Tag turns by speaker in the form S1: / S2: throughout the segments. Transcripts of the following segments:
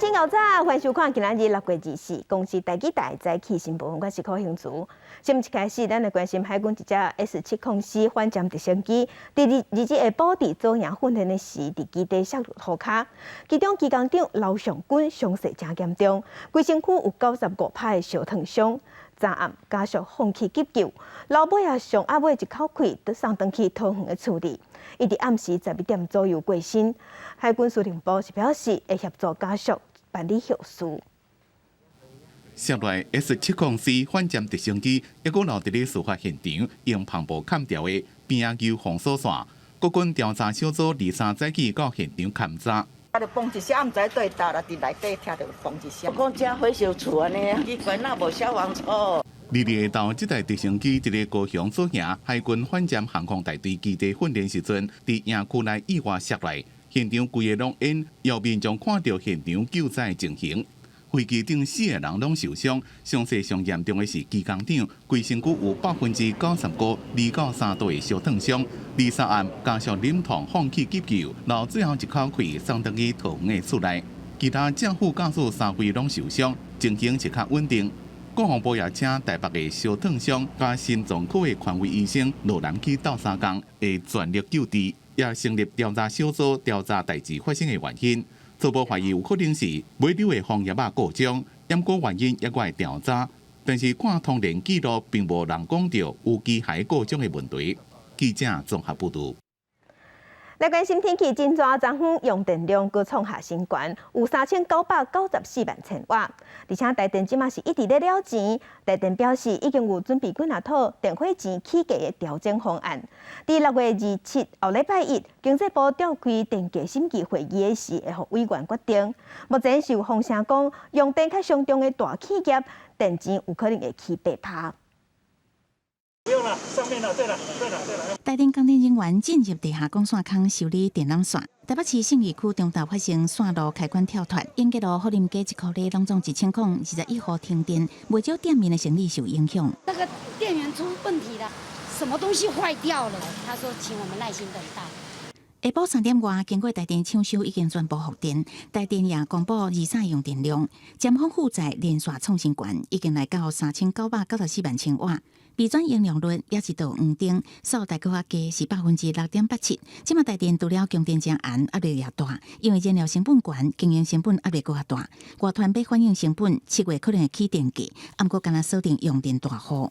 S1: 請𠢕早，歡迎收看今仔日6月24公視台語台早起新聞，我是柯興慈。新聞一開始，咱來關心海軍一隻 S-70C 反潛直升機，佇二二日下晡佇左營訓練的時，佇基地摔落塗跤，其中機工長劉尚軍傷勢誠嚴重，規身軀有95趴的燒燙傷。昨暗家屬放棄急救，老尾仔上暗尾一口氣，就送轉去桃園的處理。伊佇暗時11點左右過身。海軍司令部是表示會協助家屬辦理後事。
S2: 摔落 S-70C 反潛直升機，猶閣留佇咧事發現場，用帆布崁牢的邊仔封鎖線。國軍調查小組23早起到現場勘查。
S3: 啊！就嘣一聲，毋知佗搭啦，佇內底聽著嘣一聲。
S4: 講遮火燒厝按呢，奇怪，哪無消防車？22
S2: 日下晝，這台直升機佇咧高雄左營海軍反潛航空大隊基地訓練時陣，佇營區內意外摔落，現場規个攏煙，有民眾看著現場救災情形。飛機頂四个人攏受傷，傷勢上嚴重的是機工長，規身軀有95 2到3度的燒燙傷。23暗家屬忍痛放棄急救，留最後一口氣送轉去桃園的厝內。其他正副駕駛三位攏受傷，情形是較穩定。國防部也請台北的燒燙傷佮心臟科的權威醫生落南去鬥相共，會全力救治，也成立調查小組調查代誌發生的原因。初步懷疑有可能是尾流的風葉仔故障，毋過原因猶閣會調查。但是看通聯記錄，並無人講著有機械故障的問題。記者綜合報導。
S1: 來關心天氣，真熱，昨昏用電量閣創下新高，有3994萬千瓦。而且台電這馬是一直咧了錢，台電表示已經有準備幾若套電火錢起價的調整方案。佇6月27後禮拜一，經濟部召開電價審議會議的時，會予委員決定。目前是有風聲講，用電較傷重的大企業，電錢有可能會起8趴。
S5: 不用了，上面了，對了，對了，對了。
S6: 台電工程人員進入地下管線空修理電纜線。台北市信義區中晝發生線路開關跳脫，莺歌路福林街一箍里攏總1021戶停電，袂少店面的生意受影響。
S7: 那個電源出問題了，什麼東西壞掉了？他說請我們耐心等待。
S6: 下晡3點外，經過台電搶修已經全部復電，台電也公布23用電量，尖峰負載連續創新高，已經來到3994萬千瓦。備轉容量率也一度黃燈，數大閣較低是6.87%。這馬台電除了供電正紅壓力也大，因為燃料成本懸，經營成本壓力閣較大。外傳欲反映成本，7月可能會起電價，毋過干焦鎖定用電大戶。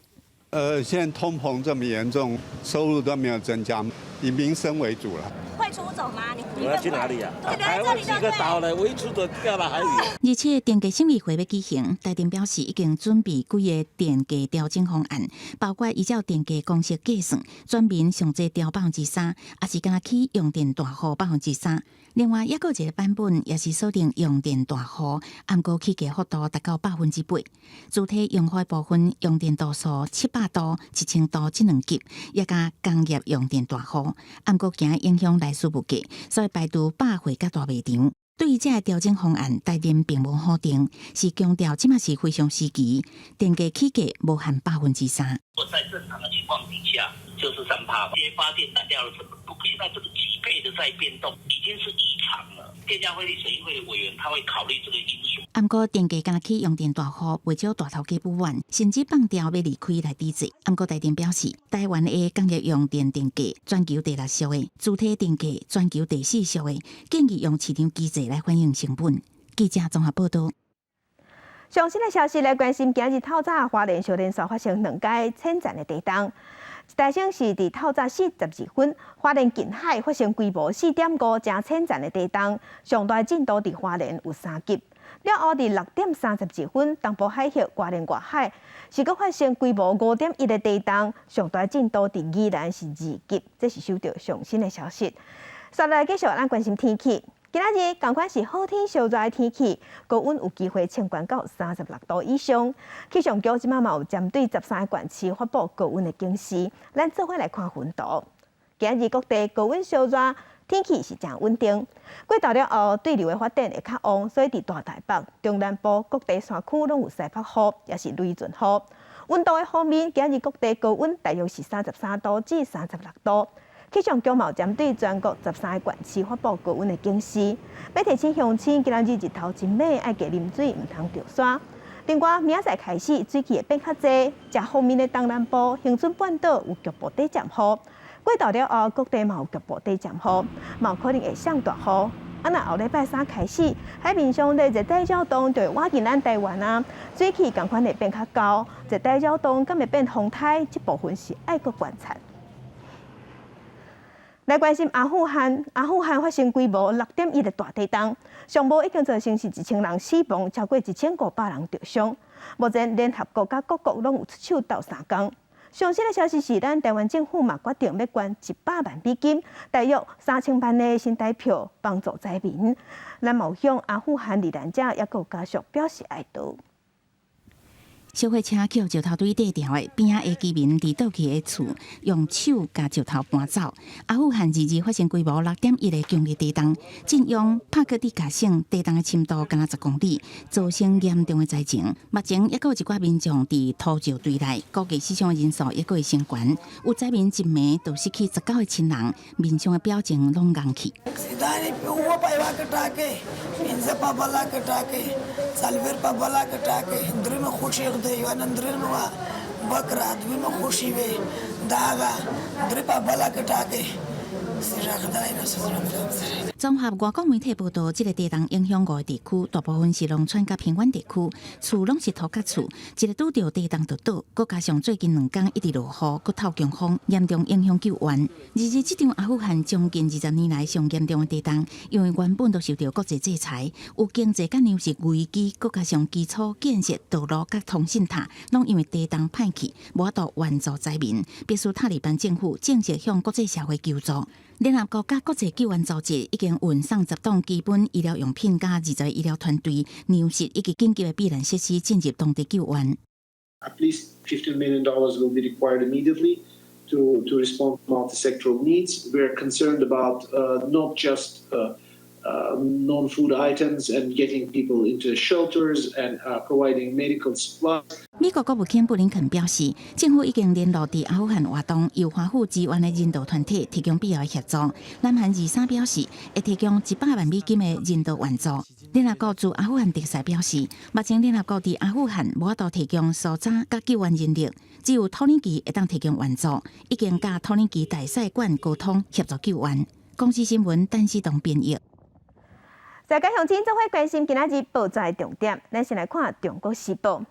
S8: 現在通膨這麼嚴重，收入都沒有增加，以民生為主了。
S9: 會出走嗎？你
S10: 我要去哪裡啊？台灣幾個島呢？我一出走掉到海裡。
S6: 而且電價審議會欲舉行，台電表示已經準備幾個電價調整方案，包括依照電價公式計算，全民上濟調3%，抑是干焦起用電大戶3%。另外，猶閣一個版本也是鎖定用電大戶，毋過起價幅度達到8%。主體用戶的部分用電度數700度、1000度這兩級，也佮工業用電大戶，毋過驚影響來勢物價，所以排除百貨佮大賣場。對於這個調整方案，台電並無否定，是強調這馬是非常時期，電價起價無限3%。
S11: 在正常的情況底下，就是3趴。這些發電燃料的成本，不過現在這個幾倍的在變動，已經是異常了。電價會議審議會的委員，他會考慮這個因素。
S6: 毋過電價敢若起用電大戶，袂少大頭家不滿，甚至放調欲離開來抵制。毋過台電表示，台灣的工業用電電價全球第六俗的，主體電價全球第四俗的，建議用市場機制來反映成本。記者綜合報導。
S1: 上新的消息來關心，今日透早花蓮小連續發生兩個淺層的地動。一台先是佇透早42分，花蓮近海發生規模4.5誠淺層的地動，上大震度佇花蓮有3級。了後佇6點32分，東部海峽花蓮外海是閣發生規模5.1的地動，上大震度佇宜蘭是2級。這是收到上新的消息。接來繼續咱關心天氣。今仔日仝款是好天燒熱的天氣，高溫有機會衝懸到36度以上。氣象局這馬嘛有針對13個縣市發布高溫的警示。咱做伙來看雲圖。今仔日各地高溫燒熱，天氣是誠穩定。過晝了後，對流的發展會較旺，所以佇大台北、中南部各地山區攏有西北雨，抑是雷陣雨。溫度的方面，今仔日各地高溫大約是33度至36度。氣象局嘛針對全國13個縣市發布高溫的警示，欲提醒鄉親今仔日日頭真猛，愛加啉水，毋通著沙。另外，明仔載開始水汽會變較濟，遮方面的東南部、恆春半島有局部短暫雨。過晝了後，各地嘛有局部短暫雨，嘛有可能會上大雨。啊，若後禮拜三開始，海面上的熱帶擾動就會倚近咱台灣啊，水汽仝款會變較高，熱帶擾動敢會變風颱，這部分是愛閣觀察。來關心阿富汗，阿富汗發生規模6.1的大地動，上無已經造成是1000人死亡，超過1500人著傷。目前聯合國佮各國攏有出手鬥相共。上新的消息是，咱台灣政府嘛決定欲捐100萬美金，大約3000萬的新台票幫助災民。咱嘛有向阿富汗罹難者抑閣有家屬表示哀悼。
S6: 小貨車予石頭堆綴牢的邊仔的居民佇倒去的厝，用手共石頭搬走。阿富汗2日發生規模6.1的強烈地動，震央帕克蒂卡省地動的深度敢若10公里，造成嚴重的災情。目前猶閣有一寡民眾佇土石堆內，估計死傷人數猶閣會升懸。有災民一暝就失去19個親人，面上的表情攏戇去。綜合外國媒體報道，這個地動影響五個地區，大部分是農村佮平原地區，厝攏是土埆厝，一个拄著地動就倒，閣加上最近2工一直落雨，閣透強風，嚴重影響救援。2日這場阿富汗將近20年來上嚴重的地動，因為原本就受著國際制裁，有經濟佮糧食危機，閣加上基礎建設、道路佮通信塔，攏因為地動歹去，無法度援助災民，迫使塔利班政府正式向國際社會求助。聯合國佮國際救援組織已經運送10噸基本醫療用品、佮20個醫療團隊、糧食以及緊急的避難設施進入當地救援。
S9: At least $15 million will be required immediately to respond to multi-sectoral needs. We are concerned about not just non-food items and getting people into shelters and providing medical supplies.
S6: 美國國務卿布林肯表示，政府已經聯絡佇阿富汗活動由華府支援的人道團體，提供必要的協助。南韓23表示，會提供100萬美金的人道援助。聯合國駐阿富汗特使表示，目前聯合國佇阿富汗無法度提供搜查佮救援人力，只有土耳其會當提供援助，已經佮土耳其大使館溝通協助救援。公視新聞陳思東編譯。
S1: 在家鄉親做伙關心今仔日報紙的重點，咱先來看《中國時報》。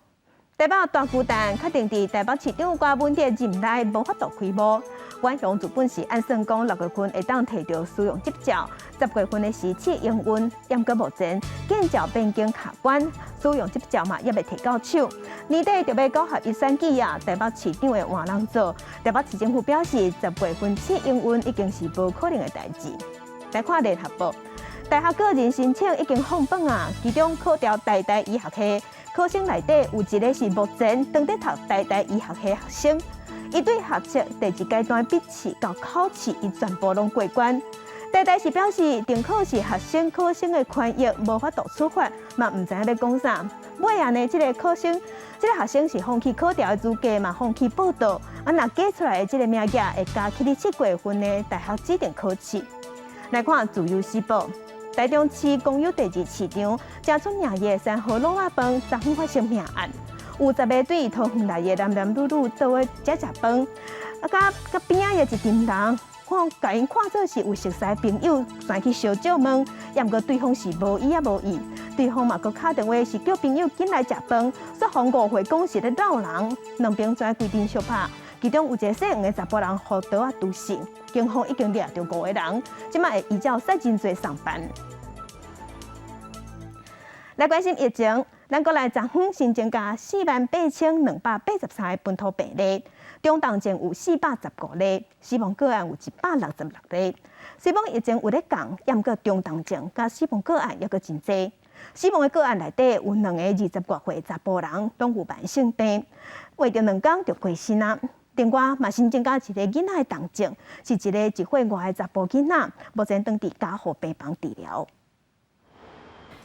S1: 台北大巨蛋確定佇台北市長柯文哲任內無法度開幕。遠雄資本是按算講6月份會當提著使用執照，10月份的時試營運，毋過目前建照變更卡關，使用執照嘛猶未提到手。年底就欲九合一選舉啊，台北市長會換人做。台北市政府表示，10月份試營運已經是無可能的代誌。來看聯合報。大學個人申請已經放榜啊，其中考著台大醫學系考生內底有一個是目前當咧讀台大醫學系學生，伊對學測第一階段筆試到口試，伊全部攏過關。台大是表示，重考是學生考生的權益，無法度處罰，嘛毋知影欲講啥。尾仔呢，這個考生，這個學生是放棄考著的資格，嘛放棄報到。啊，若加出來的這個名額會加去佇7月份的大學指定考試。來看《自由時報》。台中市公有第二市場，誠出名的三和滷肉飯，昨昏發生命案，有10個對桃園來的男男女女踮咧遮食飯，啊，佮佮邊仔的一群人，看共𪜶看做是有熟似朋友，跩去相借問，毋過對方是無理也無意，對方嘛閣敲電話是叫朋友緊來食飯，雙方誤會講是咧鬧人，兩邊跩規陣相拍，其中有一個姓黃的查埔人予刀仔拮死，警方已經掠著五個人，這擺會依照殺人罪送辦。來關心疫情，咱國內昨昏新增加48,283個本土病例，中重症有415例，死亡個案有166例。雖講疫情有咧降，毋過中重症佮死亡個案猶閣真濟。死亡的個案內底有兩个20外歲查埔人，攏有慢性病，穢著2工就過身啊。另外嘛新增加一个囡仔的重症，是一个1歲外的查埔囡仔，目前轉佇加護病房治療。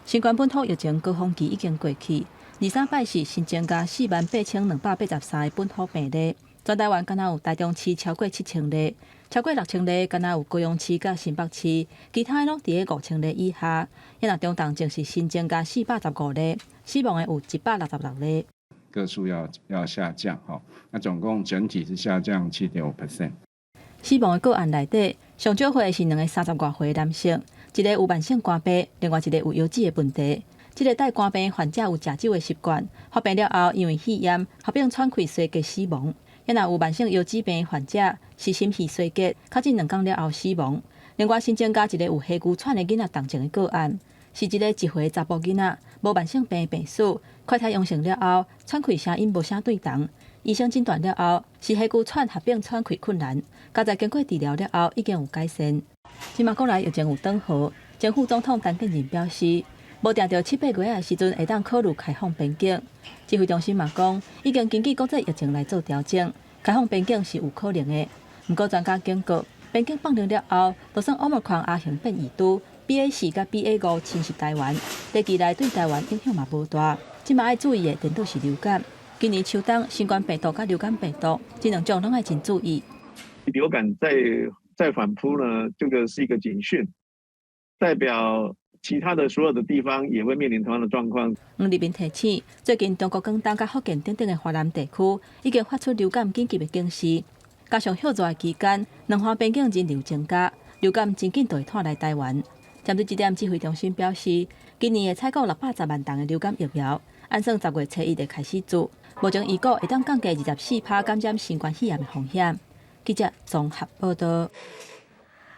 S12: 新冠本土疫情高峰期已經過去，23拜四新增加48,283個本土病例，全台灣敢若有台中市超過7000例，超過6000例，敢若有高雄市佮新北市，其他的攏佇咧5000例以下。若中重症是新增加415例，死亡的有166例。
S13: 個數要下降，吼，那總共整體是下降7.5%。
S12: 死亡的個案內底，上少歲是兩个30外歲男性，一个有慢性肝病，另外一个有腰子的問題。這个帶肝病患者有食酒的習慣，發病了後因為肺炎合併喘氣衰竭死亡。也若有慢性腰子病患者是心肺衰竭，確診2工了後死亡。另外新增加一个有氣急喘的囡仔重症的個案，是一个1歲查埔囡仔，無慢性病病史，快篩陽性了後，喘氣聲音無啥對同。醫生診斷了後是氣急喘合併喘氣困難，佳哉經過治療了後已經有改善。這馬國內疫情有轉好，前副總統陳建仁表示，無定著7、8月的時陣會當考慮開放邊境。指揮中心嘛講，已經根據國際疫情來做調整，開放邊境是有可能的。毋過專家警告，邊境放寬了後，就算 Omicron 亞型變異株 BA4佮 BA5侵襲台灣，短期內對台灣影響嘛無大。這馬愛注意的，顛倒是流感。今年秋冬，新冠病毒佮流感病毒，這兩種攏愛真注意。
S14: 流感再反撲呢，這個是一個警訊，代表其他的所有的地方也會面臨同樣的狀況。
S12: 黃立民提醒，最近中國廣東佮福建等等的華南地區已經發出流感緊急的警示，加上歇熱的期間，兩岸邊境人流增加，流感真緊就會拖來台灣。針對這點，指揮中心表示，今年會採購610萬劑的流感疫苗，按算10月初一就開始注，目前預估會當降低24%感染新冠肺炎的風險。記者綜合報道。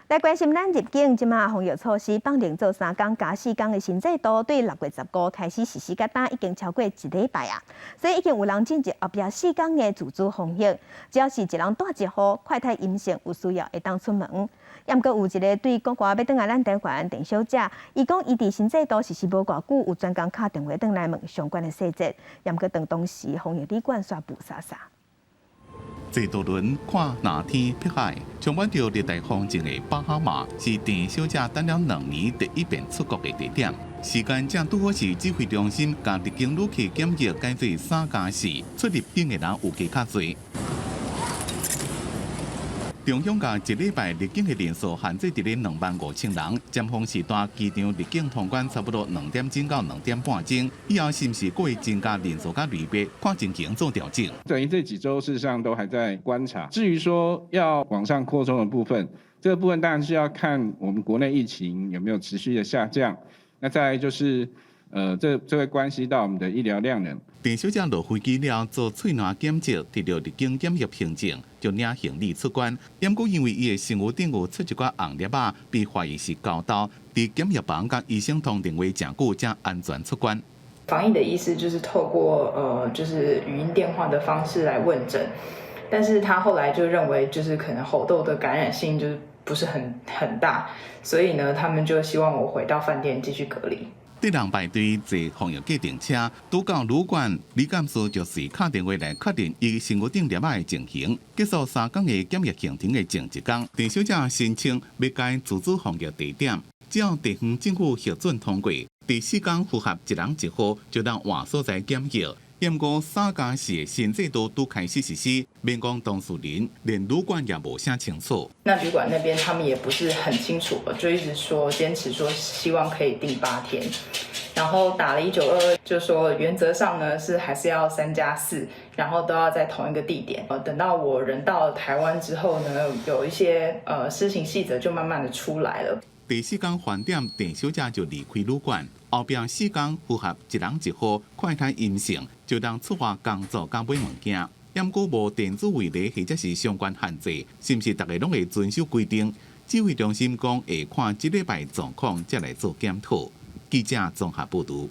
S1: 來關心咱入境，這馬防疫措施放寬做3工加4工的新制度，對6月15開始實施，到今已經超過一禮拜啊，所以已經有人進入後壁四工的自主防疫，只要是一人帶一戶，快篩陰性，有需要會當出門。毋過有一个對國外欲轉來咱台灣鄭小姐，伊講伊佇新制度實施無偌久，有專工敲電話轉來問相關的細節，毋過當當時防疫旅館煞霧煞煞。
S2: 坐渡輪看藍天碧海，充滿著熱帶風情的巴哈馬是鄭小姐等了2年第一遍出國的地點。時間正拄好是指揮中心共入境旅客檢疫改做3加4，出入境的人有加較濟。中央共一禮拜入境的人數限制佇咧25,000人，尖峰時段機場入境通關差不多2點鐘到2點半鐘，以後是毋是閣會增加人數佮類別，看情形做調整。
S13: 等於這幾週事實上都還在觀察。至於說要往上擴充的部分，這個部分當然是要看我們國內疫情有沒有持續的下降。那再來就是，這會關係到我們的醫療量能。
S2: 鄭小姐落飛機了做喙瀾檢測，得著入境檢疫憑證，就領行李出關。毋過因為伊的身軀頂有出一寡紅粒仔，被懷疑是猴痘，佇檢疫房佮醫生通電話誠久，才安全出關。
S15: 防疫的醫師就是透過就是語音電話的方式來問診，但是他後來就認為，就是可能猴痘的感染性就是不是很大，所以呢，他們就希望我回到飯店繼續隔離。
S2: 佇人排隊坐防疫計程車，拄到旅館，李監事就隨敲電話來確認伊身軀頂粒仔的情形。結束3工的檢疫行程的前一工，鄭小姐申請欲改自主防疫地點，只要地方政府核准通過，第四工符合一人一戶，就當換所在檢疫。毋過3加4的新制度拄開始實施，免講當事人連旅館也無啥清楚。
S15: 那旅館那邊他們也不是很清楚，就一直說堅持說希望可以訂8天，然後打了1922，就說原則上呢是還是要3加4，然後都要在同一個地點。等到我人到了台灣之後呢，有一些施行細則就慢慢的出來了。
S2: 第四工飯點，鄭小姐就離開旅館。後壁四工符合一人一戶，快篩陰性，就當出發工作佮買物件。毋過無電子圍籬或者是相關限制，是毋是逐个攏會遵守規定？指揮中心講會看這禮拜狀況，才來做檢討。記者綜合報導。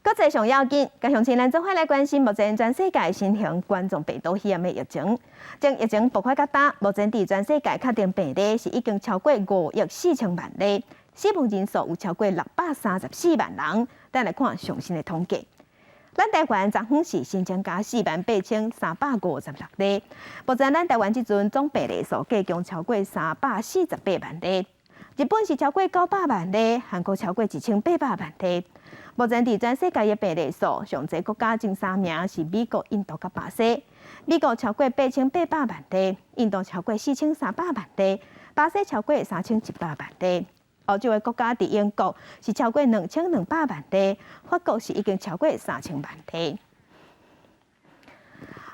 S1: 國際上要緊，佮鄉親咱做伙來關心目前全世界新型冠狀病毒肺炎的疫情。從疫情爆發到今，目前佇全世界確定病例是已經超過5億4千萬例，死亡人數有超過634萬人。咱來看上新的統計。咱台灣昨昏是新增加48,356例，目前咱台灣這陣總病例數計共超過348萬例。日本是超過900萬例，韓國超過1800萬例。目前佇全世界的病例數，上濟國家前三名是美國、印度佮巴西。美國超過8800萬例，印度超過4300萬例，巴西超過3100萬例。歐洲的國家佇英國是超過2200萬例，法國是已經超過3000萬例。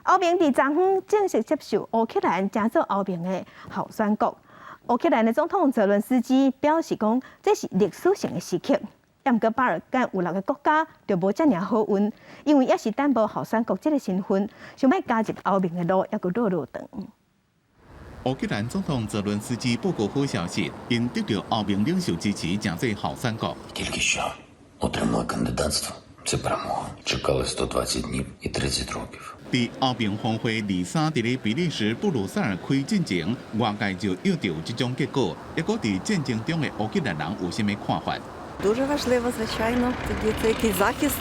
S1: 歐盟佇昨昏正式接受烏克蘭成做歐盟的候選國。烏克蘭的總統澤倫斯基表示講，這是歷史性的時刻。毋過巴爾幹有六个國家就無遮爾好運，因為猶是等無候選國這个身份，想欲加入歐盟的路猶閣落落長。
S2: 烏克蘭總統澤倫斯基報告好消息，𪜶得著歐盟領袖支持，成做候選國。
S16: Тільки що отримали кандидатство. Це перемога. Чекали 120 днів і 30 років.
S2: 佇歐盟峰會二三佇咧比利時布魯塞爾開進前，外界就預著這種結果。抑閣佇戰爭中的烏克蘭人有啥物看法？
S17: Дуже важливо, звичайно. Тоді це якийсь захист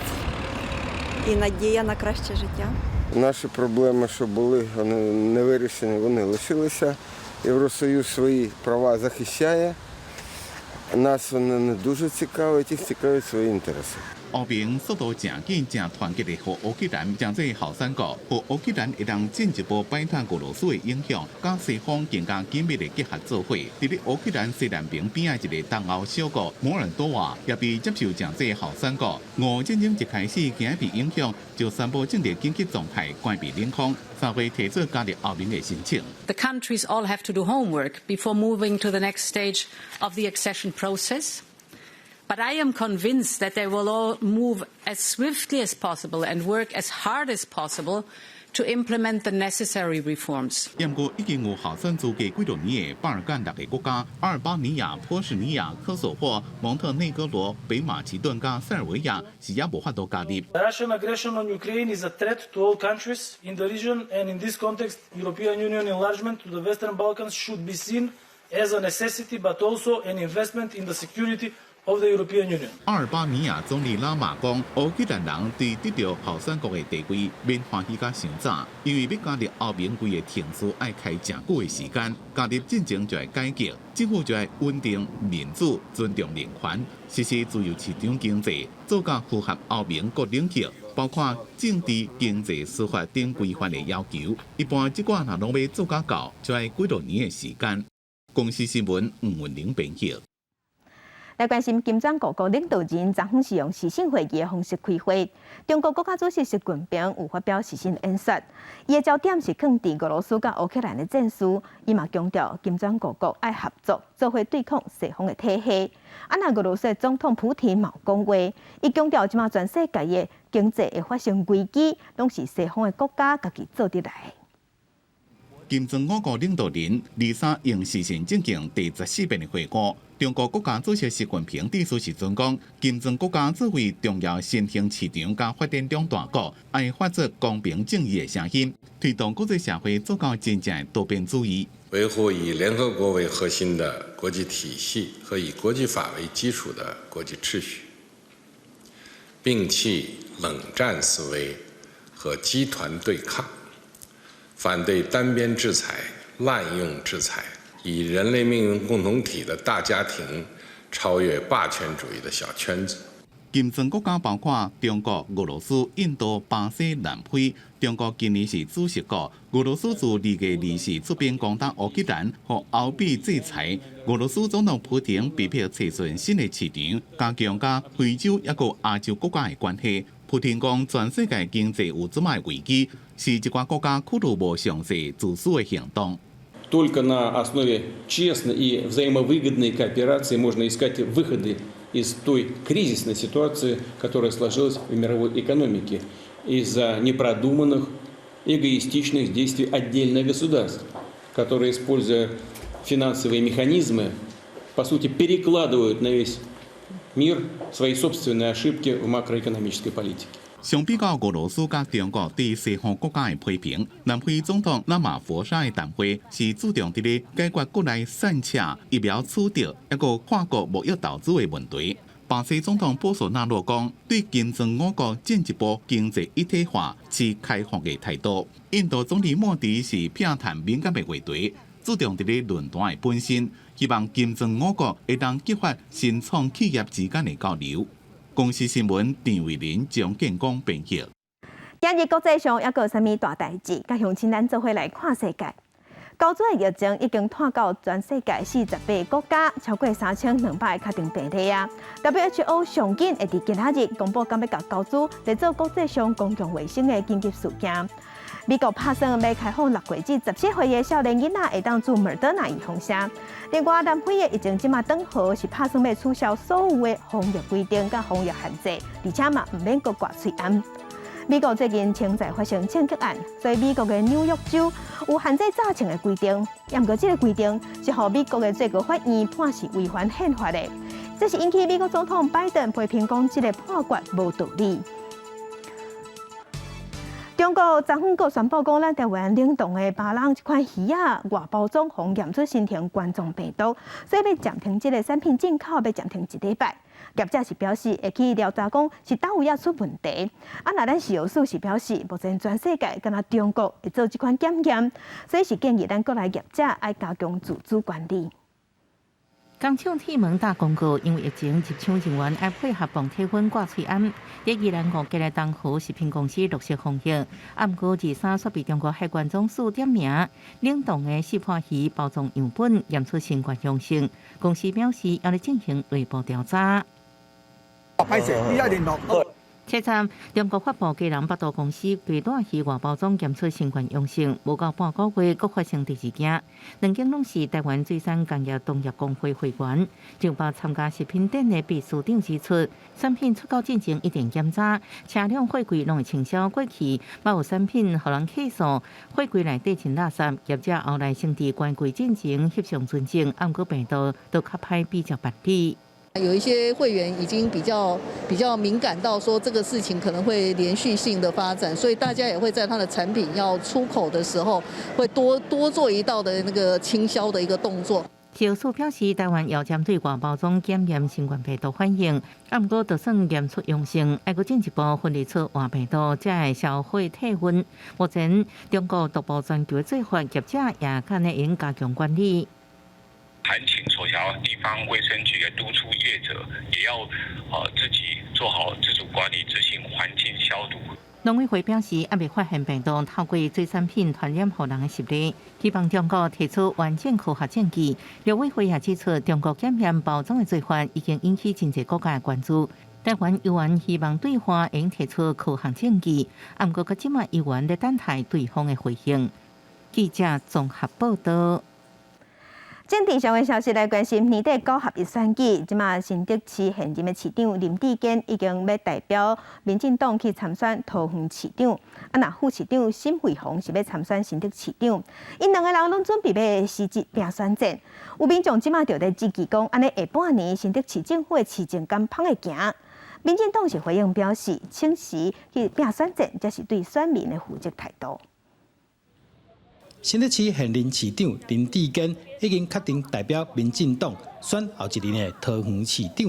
S17: і надія на краще життя.
S18: Наші проблеми, що були, вони не вирішені, вони лишилися. Євросоюз свої права захищає. Нас вони не дуже цікавить, їх цікавлять свої інтереси.
S2: 歐盟速度誠緊、誠團結的，予烏克蘭成做候選國，予烏克蘭會當進一步擺脫俄羅斯的影響，佮西方更加緊密的結合做伙。佇咧烏克蘭西南邊邊仔一个東歐小國摩爾多瓦，也被接受成做候選國。俄戰爭一開始，驚被影響，就宣布政治緊急狀態，關閉領空，三月提出加入歐盟的申請。
S19: The countries all have to do homework before moving to the next stage of the accession process. But I am convinced that they will all move as swiftly as possible and work as hard as possible to implement the necessary reforms.
S2: 毋過已經有候選資格幾多年的巴爾幹六个國家：阿爾巴尼亞、波士尼亞、科索沃、蒙特內哥羅、北馬其頓佮塞爾維亞是猶無法度加入。
S5: Russian aggression on Ukraine is a threat to all countries in the region, and in this context, European Union enlargement to the Western Balkans should be seen as a necessity, but also an investment in the security of the European Union.
S2: 阿爾巴尼亞總理拉馬講，烏克蘭人對得著候選國的地位免歡喜甲傷早，因為欲加入歐盟規个程序愛開誠久的時間，加入進前就愛改革，政府就愛穩定、民主、尊重人權，實施自由市場經濟，做到符合歐盟各領域，包括政治、經濟、司法等規範的要求。一般這寡若攏欲做甲到，就愛幾多年的時間。公視新聞吳文玲編譯。
S1: 來關心金磚五國領導人昨昏是用視訊會議的方式開會。中國國家主席習近平有發表視訊演說，伊的焦點是囥佇俄羅斯佮烏克蘭的戰事，伊嘛強調金磚五國愛合作，做伙對抗西方的體系。啊，若俄羅斯總統普廷嘛有講話，伊強調這馬全世界的經濟會發生危機，攏是西方的國家家己做得來。
S2: 金磚五國領導人二三用視訊進行第14遍的會晤。中國國家主席習近平致辭時陣講，金磚國家作為重要新興市場佮發展中大國，愛發出公平正義的聲音，推動國際社會做到真正的多邊主義。
S20: 維護以聯合國為核心的國際體系和以國際法為基礎的國際秩序，摒棄冷戰思維和集團對抗，反對單邊制裁、濫用制裁。以人類命運共同體的大家庭超越霸權主義的小圈子。
S2: 金磚國家包括中國、俄羅斯、印度、巴西、南非。中國今年是主席國，俄羅斯自2月24出兵攻打烏克蘭，予歐美制裁。俄羅斯總統普廷被迫揣尋新的市場，加強佮非洲抑閣亞洲國家的關係。普廷講，全世界經濟有這擺危機，是一寡國家考慮無詳細自私的行動。
S21: Только на основе честной и взаимовыгодной кооперации можно искать выходы из той кризисной ситуации, которая сложилась в мировой экономике из-за непродуманных, эгоистичных действий отдельных государств, которые, используя финансовые механизмы, по сути, перекладывают на весь мир свои собственные ошибки в макроэкономической политике.
S2: 相比較俄羅斯佮中國對西方國家的批評，南非總統拉馬佛沙的談話是注重佇咧解決國內散赤、疫苗取得，抑閣跨國貿易投資的問題。巴西總統波索納洛講，對金磚五國進一步經濟一體化持開放的態度。印度總理莫迪是避談敏感的話題，注重佇咧論壇的本身，希望金磚五國會當激發新創企業之間的交流。公視新聞陳慧琳、張建光編譯。
S1: 今日國際上猶閣有啥物大代誌？佮鄉親咱做伙來看世界。猴子的疫情已經拖到全世界48個國家，超過3200個確診病例啊。WHO 上緊會佇今仔日公布，敢欲共猴子列做國際上公共衛生的緊急事件。美國拍算欲開放6歲至17歲的少年囡仔會當注莫德納預防針。另外，南非的疫情這馬轉好，是拍算欲取消所有的防疫規定佮防疫限制，而且嘛毋免閣掛喙罨。美國最近槍災發生槍擊案，所以美國的紐約州有限制紮槍的規定。毋過這個規定是予美國的最高法院判是違反憲法的，這是引起美國總統拜登批評講這個判決無道理。中國昨昏閣宣布講，咱台灣冷凍的巴人這款魚仔外包裝予驗出新型冠狀病毒，所以欲暫停這個產品進口，欲暫停一禮拜。業者是表示會去調查，講是佗位仔出問題。啊，若咱食藥署是表示，目前全世界干焦中國會做這款檢驗，所以是建議咱國內業者愛加強自主管理。
S3: 工廠鐵門打廣告，因為疫情入廠人員愛配合磅體溫掛喙罨。佇宜蘭五結的東河食品公司綠色防疫，啊，毋過23煞被中國海關總署點名，冷凍的四破魚包裝樣本驗出新冠陽性，公司表示猶咧進行內部調查。
S22: 歹勢，你愛聯絡。
S3: 車站中國發布基隆百度公司對帶魚外包裝檢出新冠陽性，無夠半個月，閣發生第二件。兩間攏是台灣水產工業同業公會會員。上百參加食品展的秘書長指出，產品出口進前一定檢查，車輛貨櫃攏會清消。過去，嘛有產品予人客訴，貨櫃內底真垃圾，業者後來先佇關櫃進前翕相存證，毋過病毒都較歹比較辦理。
S23: 有一些會員已經比較敏感到說這個事情可能會連續性的發展，所以大家也會在他的產品要出口的時候，會多多做一道的那個清消的一個動作。
S3: 食藥署表示，台灣猶針對外包裝檢驗新冠病毒反應，啊，毋過就算驗出陽性，愛閣進一步分離出活病毒，才會銷毀退運。目前中國獨步全球的做法，業者也可能應加強管理。
S24: 函請所轄地方衛生局督促業者，也要自己做好自主管理，執行環境消毒。
S3: 農委會表示，猶未發現病毒透過水產品傳染予人的實例，希望中國提出完整科學證據。陸委會也指出，中國檢驗包裝的做法已經引起真濟國家的關注。台灣猶原希望對方會提出科學證據，毋過到這馬猶原咧等待對方的回應。記者綜合報道。
S1: 政治上的消息來關心，年底九合一選舉，這馬新竹市現任的市長林智堅已經欲代表民進黨去參選桃園市長，啊，若副市長沈慧虹是欲參選新竹市長，𪜶兩个人攏準備欲辭職拚選戰。有民眾這馬就咧質疑講，按呢下半年新竹市政府的市政敢芳會行？民進黨是回應表示，請辭去拚選戰，這是對選民的負責態度。
S25: 新竹市現任市長林智堅已經確定代表民進黨選後一任的桃園市長，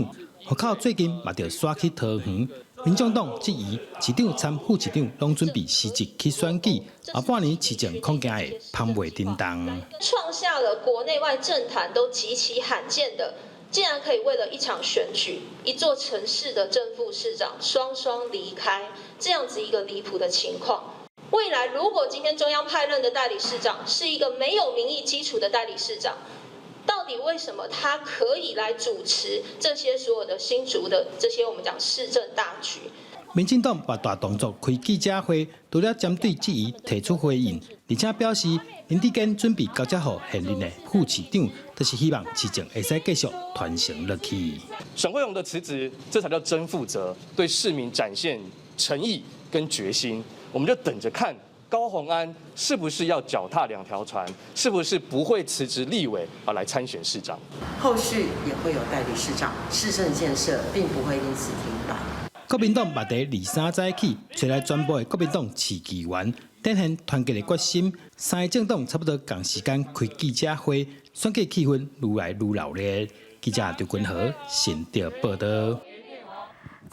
S25: 戶口最近嘛著徙去桃園。民眾黨質疑市長參副市長攏準備辭職去選舉，後半年市政恐驚會芳袂振動。
S26: 創下了國內外政壇都極其罕見的，竟然可以為了一場選舉，一座城市的正副市長雙雙離開，這樣子一個離譜的情況。未來如果今天中央派任的代理市長是一個沒有民意基礎的代理市長，到底為什麼他可以來主持這些所有的新竹的這些我們講市政大局？
S25: 民進黨嘛大動作開記者會，除了針對質疑提出回應，而且表示林智堅準備交接予現任的副市長，就是希望市政會使繼續傳承落去。
S27: 沈慧虹的辭職，這才叫真負責，對市民展現誠意跟決心。我們就等着看高虹安是不是要腳踏兩條船，是不是不會辭職立委啊來參選市長？
S28: 後續也會有代理市長，市政建設並不會因此停擺。
S25: 國民黨嘛佇23早起，揣來全部的國民黨市議員，展現團結的決心。三个政黨差不多仝時間開記者會，選舉氣氛愈來愈熱烈。記者張君和新竹報道。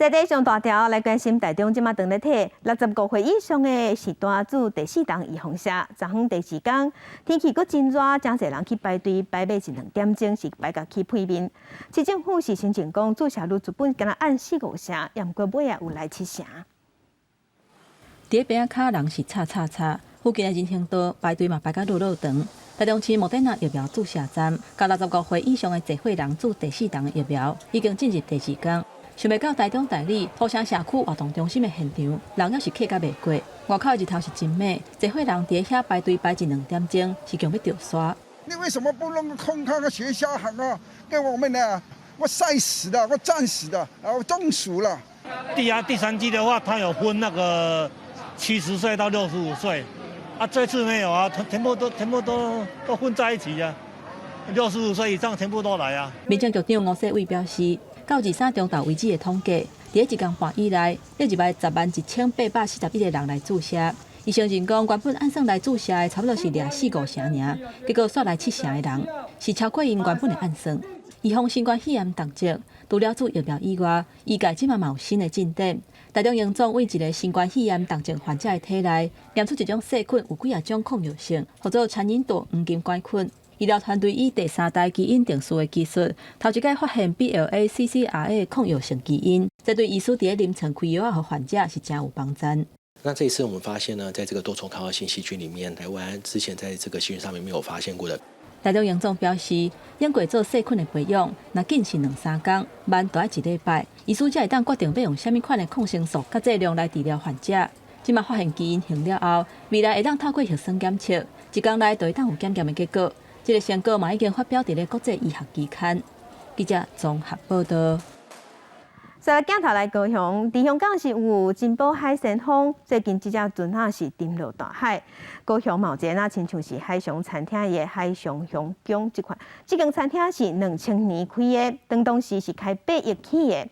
S1: 在地上大條來關心台中這馬當咧替65歲以上的序大注第四針預防射，昨昏第二工天氣閣真熱，誠濟人去排隊排欲一兩點鐘，是排共起屁面。市政府是聲稱講注射率基本敢若按四五成，也毋過尾仔有來七成。
S12: 佇咧邊仔跤人是吵吵吵，附近的人行道排隊嘛排甲落落長。台中市莫德納疫苗注射站，共65歲以上的濟歲人注第四針疫苗，已經進入第二工。想袂到台中大里土城社區活動中心的現場，人猶是客甲袂過。外口的日頭是真猛，濟歲人佇遐排隊排一兩點鐘，是強欲著沙。
S22: 你為什麼不弄個空曠的學校好啊？給我們呢？我曬死了，我戰死了，我中暑了。
S4: 第三劑的話，他有分那個70歲到65歲，啊，這次沒有啊，全部都混在一起啊，65歲以上全部都來啊。
S12: 民政局長吳世偉表示，到23中晝為止的統計，佇一工半以內，入來101,841個人來注射。伊承認講，原本按算來注射的差不多是掠四五成爾，結果煞來七成的人，是超過𪜶原本的按算。預防新冠肺炎重症，除了注疫苗以外，醫界這馬嘛有新的進展。台中榮總為一个新冠肺炎重症患者的體內驗出一種細菌，有幾仔種抗藥性，號做餐飲朵黃金桿菌。醫療團隊以第三代基因定序的技術，頭一擺發現 BLACCRA 抗藥性基因，這對醫師佇咧臨床開藥仔予患者是誠有幫助。
S6: 那這一次我們發現呢，在這個多重抗藥性細菌裡面，台灣之前在這個細菌上面沒有發現過的。
S12: 台中榮總表示，經過做細菌的培養，若緊是兩三工，慢著愛一禮拜，醫師才會當決定欲用啥物款的抗生素佮劑量來治療患者。這馬發現基因型了後，未來會當透過核酸檢測，一工內就會當有檢驗的結果。這个成果嘛已經發表佇咧國際醫學期刊。記者綜合報道。
S1: 再來鏡頭來高雄，佇香港是有珍寶海鮮舫，最近這隻船仔是沉落大海。高雄嘛有一个若親像是海上餐廳的海上皇宮這款，這間餐廳是2000年開的，當時是開8億起的。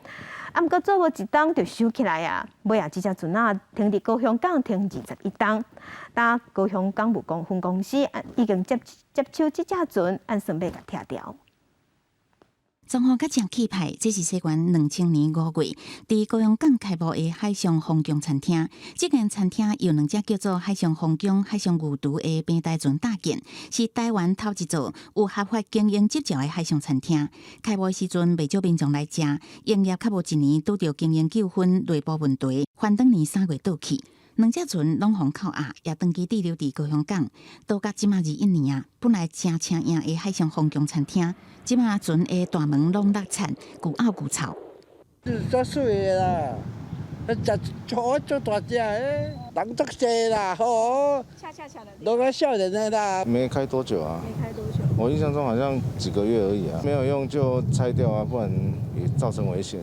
S1: 啊，毋過做無一冬就收起來啊！尾仔這隻船仔停佇高雄港停21冬，但高雄港務公分公司已經接手這隻船，按算欲共拆掉。
S7: 裝潢較誠氣派，這是西元2000年5月，佇高雄港開幕的海上皇宮餐廳。這間餐廳由兩隻叫做海上皇宮、海上御廚的平台船搭建，是台灣頭一座有合法經營執照的海上餐廳。開幕時陣，袂少民眾來食，營業較無一年，拄著經營糾紛、內部問題，翻轉年3月倒去。兩隻船攏予扣押，也長期滯留佇高雄港，到甲這馬21年啊。本來誠請名的海上皇宮餐廳，這馬船的大門攏落漆，舊漚舊臭。
S8: 足媠的啦，食做足大隻的，人足濟啦，好，攏較少年的啦。
S9: 沒開多久啊？
S26: 沒開多久。
S9: 我印象中好像幾個月而已啊，沒有用就拆掉啊，不然也造成危險。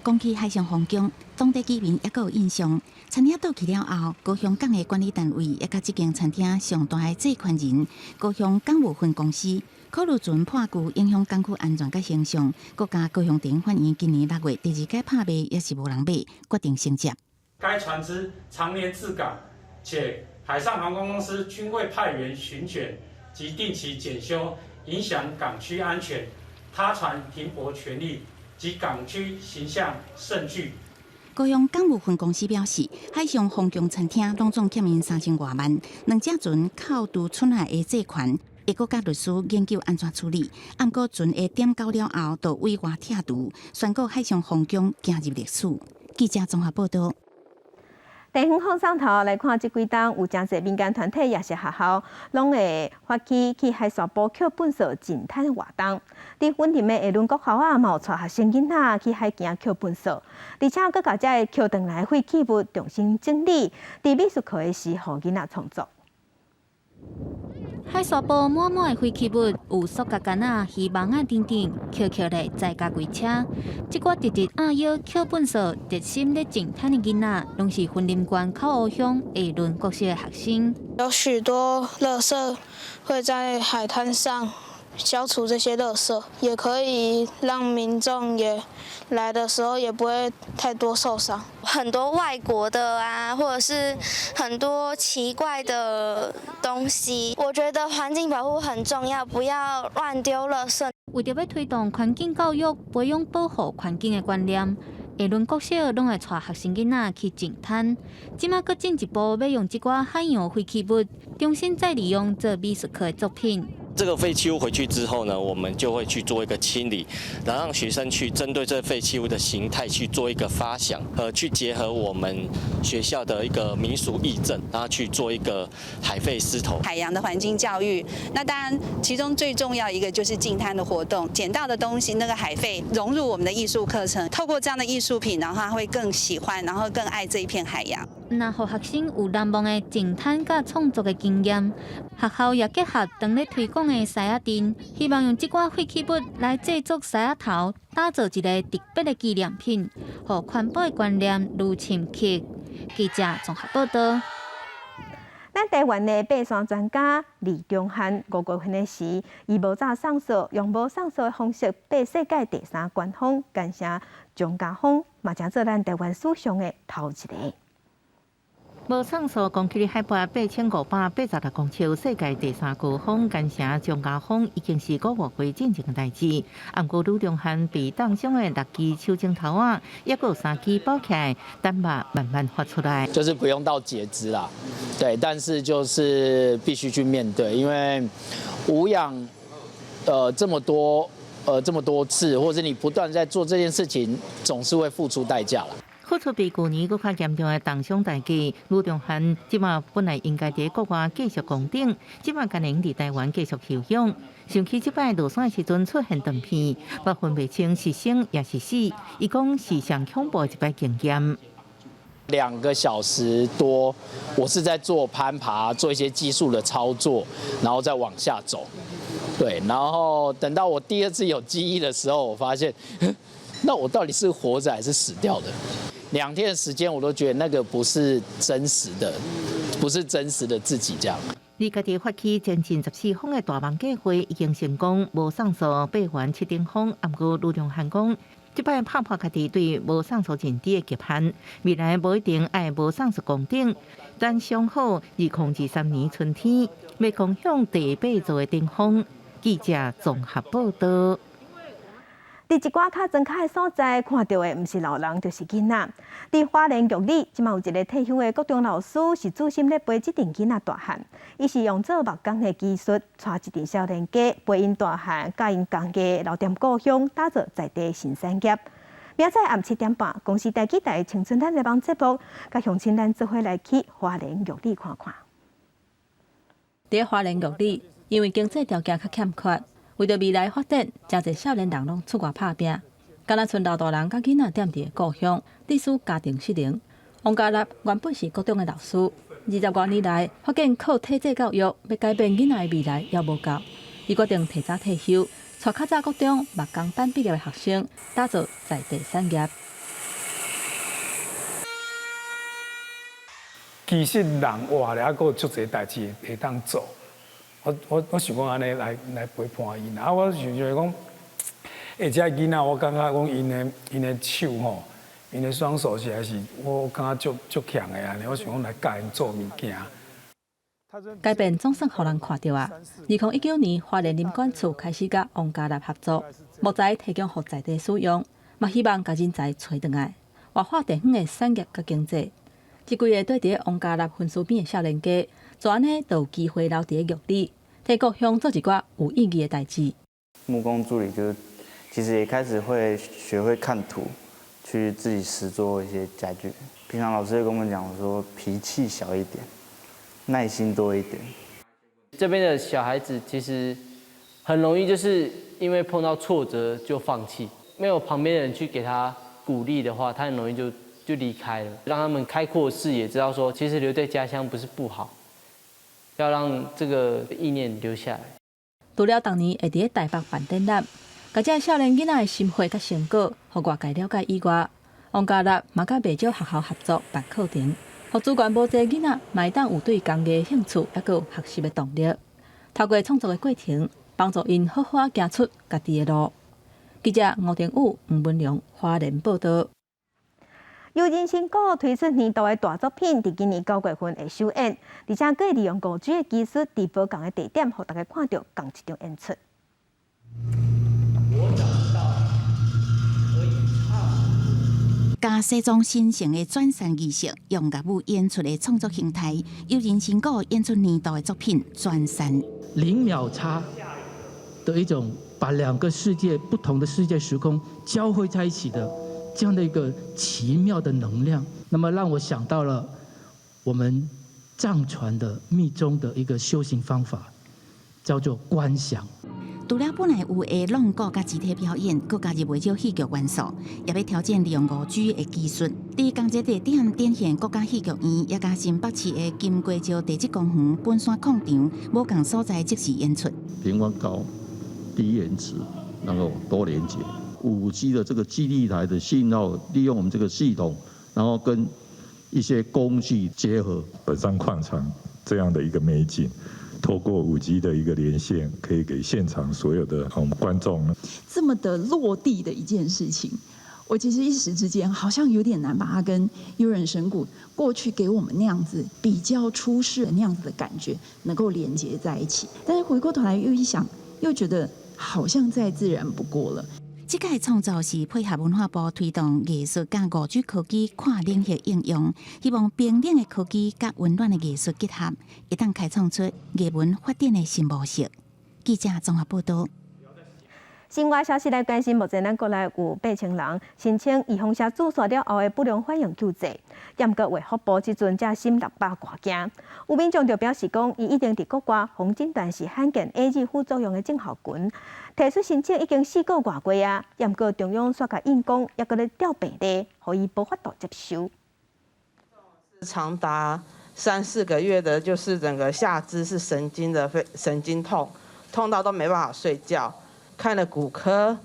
S7: 講起海上皇宮，當地居民猶閣有印象。餐廳倒去了後，高雄港的管理單位也佮這間餐廳上大的債權人高雄港務分公司，考慮船破舊影響港區安全佮形象，閣加高雄地法院今年6月第二屆拍賣也是無人買，決定承接。
S10: 該船隻常年滯港，且海上航空公司均未派員巡檢及定期檢修，影響港區安全，他船停泊權利及港區形象甚巨。
S7: 高雄港務分公司表示，海上皇宮餐廳攏總欠𪜶3000外萬，兩隻船扣除出來的債權，會閣佮律師研究按怎處理。毋過船會點交了後，就委外拆除，宣告海上皇宮行入歷史。記者綜合報道。
S1: 地方放送頭來看，這幾冬有誠濟民間團體，抑是學校，攏會發起去海沙埔抾糞埽淨灘活動。佇雲林的下崙國校啊，嘛有帶學生囡仔去海墘抾糞埽，而且閣共這个抾轉來廢棄物重新整理，佇美術課的時予囡仔創作。
S11: 海沙埔滿滿的廢棄物，有塑膠桿仔、漁網仔等等，抾抾咧載共規車。這寡直直壓腰抾糞埽、熱心咧淨灘的囡仔，攏是雲林縣口湖鄉下崙國小的學生。
S14: 有許多垃圾會在海灘上消除這些垃圾，也可以讓民眾也來的時候也不會太多受傷。
S29: 很多外國的啊，或者是很多奇怪的東西，我覺得環境保護很重要，不要亂丟垃圾。
S11: 為著欲推動環境教育，培養保護環境的觀念，下崙國小攏會帶學生囡仔去淨灘，這馬閣進一步欲用這寡海洋廢棄物重新再利用做美術課的作品。
S5: 這個廢棄物回去之後呢，我們就會去做一個清理，然後讓學生去針對這廢棄物的形態去做一個發想，去結合我們學校的一個民俗藝陣，然後去做一個海廢獅頭。
S13: 海洋的環境教育，那當然其中最重要一個就是淨灘的活動，撿到的東西那個海廢融入我們的藝術課程，透過這樣的藝術品，然後他會更喜歡，然後更愛這一片海洋。
S11: 若予學生有難忘的淨灘佮創作的經驗，學校也結合當咧推廣的獅仔陣，希望用這寡廢棄物來製作獅仔頭，打造一個特別的紀念品，予環保的觀念愈深刻。記者綜合報道。
S1: 咱台灣的爬山專家李宗翰5月份的時，伊無紮上索，用無上索的方式爬世界第三高峰，甘城張家峰，嘛成做咱台灣史上的頭一个。
S3: 無上索攻克海拔8586公尺，世界第三高峰甘城張家峰已經是五月份進前的代誌。毋過呂中漢被凍傷的六支手指頭仔，抑閣有三支包起來，等肉慢慢發出來。
S15: 就是不用到截肢啦，對，但是就是必須去面對，因為無氧，這麼多次，或者你不斷在做這件事情，總是會付出代價啦。
S3: 付出比舊年閣較嚴重的凍傷代價，呂中漢這馬本來應該佇國外繼續攻頂，這馬決定佇台灣繼續休養。想起這擺落山的時陣出現斷片，嘛分袂清是生抑是死，伊講是上恐怖的一擺經驗。
S15: 2個小時多，我是在做攀爬，做一些技術的操作，然後再往下走。對，然後等到我第二次有記憶的時候，我發現，那我到底是活着還是死掉的？2天的時間，我都覺得那個不是真實的，不是真實的自己這樣。
S3: 伊家己發起前進14峰的大夢計劃已經成功，無上索爬完七頂峰。毋過呂中漢講，這擺拍破家己對無上索認知的極限，未來無一定愛無上索攻頂，但上好2023年春天欲攻向第八座的頂峰。記者綜合報道。
S1: 佇一寡較莊跤的所在，看著的毋是老人，就是囡仔。佇花蓮玉里，這馬有一个退休的國中老師，是專心咧陪這陣囡仔大漢。伊是用做木工的技術，帶一陣少年家陪𪜶大漢，教𪜶工藝，留踮故鄉，打造在地新產業。明仔暗7點半，公視第幾台青春咱的網節目，佮鄉親咱做伙來去花蓮玉里看看。
S12: 佇花蓮玉里，因為經濟條件較欠缺。為著未來發展，誠濟少年人攏出外拍拚，敢若賰老大人佮囡仔踮佇故鄉，致使家庭失能。王家立原本是國中的老師，20外年來，發現靠體制教育欲改變囡仔的未來猶無夠，伊決定提早退休，帶較早國中木工班畢業的學生，打造在地產業。
S16: 其實人活咧，猶閣有足濟代誌會當做。我想講按呢來陪伴𪜶，啊，我想想講，欸，這囡仔我感覺講𪜶的手吼，𪜶的雙手實在是我感覺足強的按呢，我想講來教𪜶做物件。
S12: 改變總算予人看著啊！2019年，花蓮林管處開始佮王家立合作，木材提供予在地使用，嘛希望共人才揣轉來，活化地方的產業佮經濟。這幾个蹛佇王家立分區邊的少年家，做按呢就有機會留佇玉里，替故鄉做一寡有意義的代誌。
S17: 木工助理就其實也開始會學會看圖，去自己實做一些家具。平常老師會跟我們講說，脾氣小一點，耐心多一點。
S18: 這邊的小孩子其實很容易就是因為碰到挫折就放棄，沒有旁邊的人去給他鼓勵的話，他很容易就離開了。讓他們開闊視野，知道說其實留在家鄉不是不好，要讓這個意念留下來。
S12: 除了逐年會佇台北辦展覽，共這少年囡仔的心血佮成果，予外界了解以外，王家立嘛佮袂少學校合作辦課程，予資源無濟囡仔嘛會當有對工藝興趣，猶閣有學習的動力。透過創作的過程，幫助𪜶好好仔行出家己的路。記者吳定宇、吳文良花蓮報導。
S1: 由人參果推出年度的大作品，佇今年9月份會首演，而且閣會利用5G 的技術，佇無仝的地點，予大家看著仝一場演出。
S18: 我找到可以唱。
S7: 佮西藏神聖的轉山儀式，用樂舞演出的創作形態，由人聲鼓演出年度的作品《轉山》。
S2: 0秒差的一種，把兩個世界不同的世界時空交匯在一起的這樣的一個奇妙的能量，那麼讓我想到了我們藏傳的密宗的一個修行方法，叫做觀想。
S7: 除了本來有的挵鼓佮肢體表演，閣加入袂少戲劇元素，也欲挑戰利用5G 的技術，佇仝一個地點展現國家戲劇院，也佮新北市的金瓜石地質公園本山礦場無仝所在即時演出。
S19: 頻寬高、低延遲，然後多連接。5G 的這個基地台的信號，利用我們這個系統，然後跟一些工具結合。
S20: 本山礦場這樣的一個美景，透過5G 的一個連線，可以給現場所有的我們觀眾。
S21: 這麼的落地的一件事情，我其實一時之間好像有點難把它跟悠人神谷過去給我們那樣子比較出世的那樣子的感覺能夠連接在一起。但是回過頭來又一想，又覺得好像再自然不過了。
S7: 這個創作是配合文化部推動藝術佮5G 科技跨領域應用，希望冰冷的科技佮溫暖的藝術結合，會當開創出藝文發展的新模式。記者綜合報道。
S1: 新外消息來關心，目前咱國內有8000人申請預防射注射了後的不良反應救濟，毋過衛福部這陣才審600外件。有民眾就表示講，伊已經佇國外予診斷是罕見 AZ 副作用的症候群，提出申請已經4個外月啊，毋過中央煞共應講，猶閣咧調病例，予伊無法度接受。
S23: 長達三四個月的，就是整個下肢是神經的非神經痛，痛到都沒辦法睡覺。看了骨科，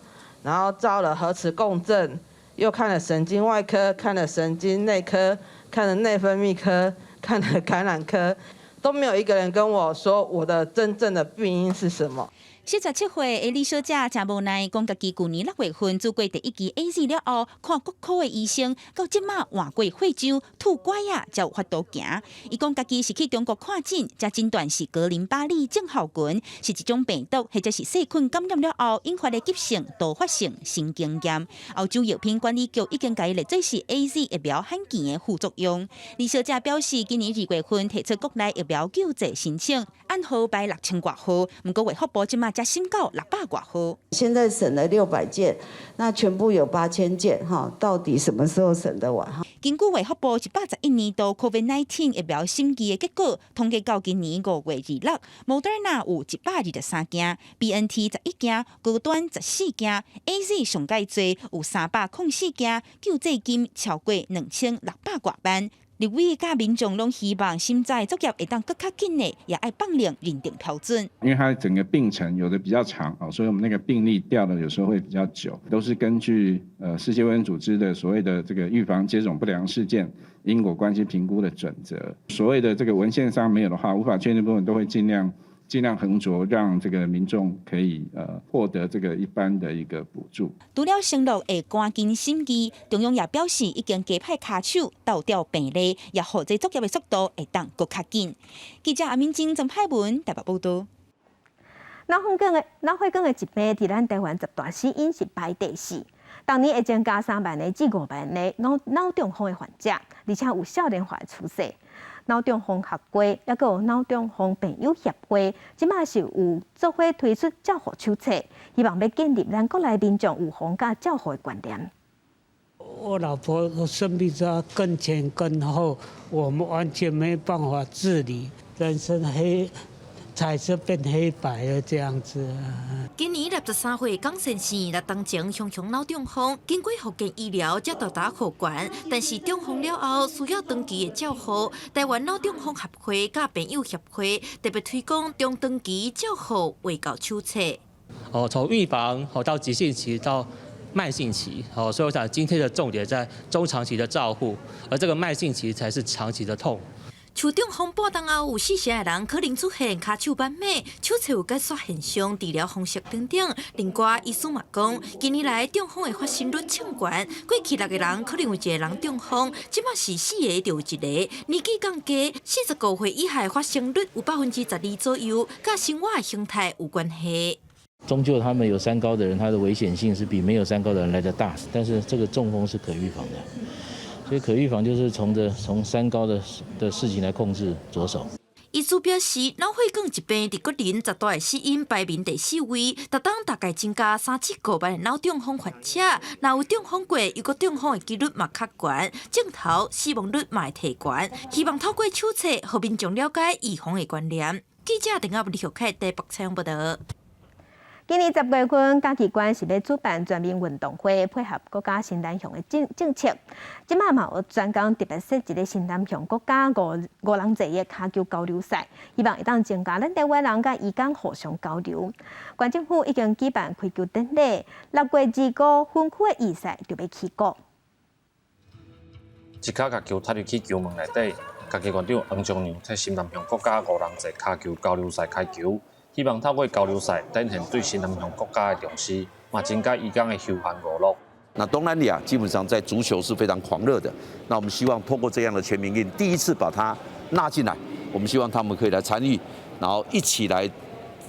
S23: 然後照了核磁共振，又看了神經外科，看了神經內科，看了內分泌科，看了感染科，都沒有一個人跟我說我的真正的病因是什麼。
S24: 47歲的李小姐誠無奈，講家己舊年6月份注過第一劑 AZ 了後，看骨科的醫生，到這馬換過血漿、吐拐仔，才有法度行。伊講家己是去中國看診，才診斷是格林巴利症候群，是一種病毒或者是細菌感染了後引發的急性多發性神經炎。歐洲藥品管理局已經共伊列做是 AZ 疫苗罕見的副作用。李小姐表示，今年2月份提出國內疫苗救濟申請，按號排6000外號，毋過衛福部這馬才審到600外號。
S25: 現在審了600件，那全部有8000件，哈，到底什麼時候審得完？哈。
S24: 根據衛福部111年度 COVID-19 疫苗審議的結果，統計到今年5月26，莫德納有123件，BNT 11件，高端14件，AZ 上蓋濟有304件，救濟金超過2600外萬。立委佮民眾攏希望審查作業會當閣較緊的，也愛放寬認定標準。
S27: 因為它整個病程有的比較長哦，所以我們那個病歷調的有時候會比較久，都是根據世界衛生組織的所謂的這個預防接種不良事件因果關係評估的準則。所謂的這個文獻上沒有的話，無法確定部分都會盡量衡酌，讓這個民眾可以獲得這個一般的一個補助。
S24: 除了承諾會趕緊審議，中央也表示已經加派跤手鬥調病例，也予這作業的速度會當閣較緊。記者阿敏晶、曾派文台北報道。
S1: 腦血管的疾病，佇咱台灣十大死因是排第四，逐年會增加3萬個至5萬個腦中風的患者，而且有少年化的趨勢。腦中風學會，猶閣有腦中風病友協會，這馬是有做伙推出照護手冊，希望欲建立咱國內民眾預防佮照護的觀念。
S28: 我老婆生病之後跟前跟後，我們完全沒辦法自理，人生黑彩色變黑白了這樣子。
S30: 今年63歲江先生來當前雄雄腦中風，經過復健醫療才到達復原，但是中風了後需要長期的照護。台灣腦中風學會佮病友協會特別推廣中長期照護衛教手冊。
S31: 哦，從預防到急性期到慢性期，哦，所以我想今天的重點在中長期的照護，而這個慢性期才是長期的痛。
S30: 像中風半冬後有四成的人可能出現跤手挽馬，手冊有解說現象、治療方式等等。另外，醫師嘛講，近年來中風的發生率衝懸，過去六個人可能有一個人中風，這馬是四個就有一個。年紀降低，45歲以下的發生率有12%左右，佮生活的形態有關係。
S4: 終究他們有三高的人，他的危險性是比沒有三高的人來得大。但是這個中風是可預防的，所以可預防就是從三高的事情來控制着手。
S30: 醫師表示，腦血管疾病佇國人十大死因排名第四位，逐冬大概增加3至5萬的腦中風患者。若有中風過，猶閣中風的幾率嘛較懸，症頭死亡率嘛會提懸。希望透過手冊，予民眾了解預防的觀念。記者鄧亞李玉凱台北採訪報導。
S1: 今年10月份，嘉義縣是欲主辦全民運動會，配合國家新南向的政策。這擺嘛有專工特別設一个新南向國家五人制的跤球交流賽，希望會當增加咱台灣人佮移工互相交流。縣政府已經舉辦開球典禮，6月25分區的預賽就欲起鼓。
S5: 一跤共球踢入去球門內底，嘉義縣長黃崇良替新南向國家五人制跤球交流賽開球。希望透過交流賽展現對新南向國家的重視，嘛增加移工的休閒娛樂。
S6: 那東南亞基本上在足球是非常狂熱的，那我們希望透過這樣的全民運，第一次把它納進來，我們希望他們可以來參與，然後一起來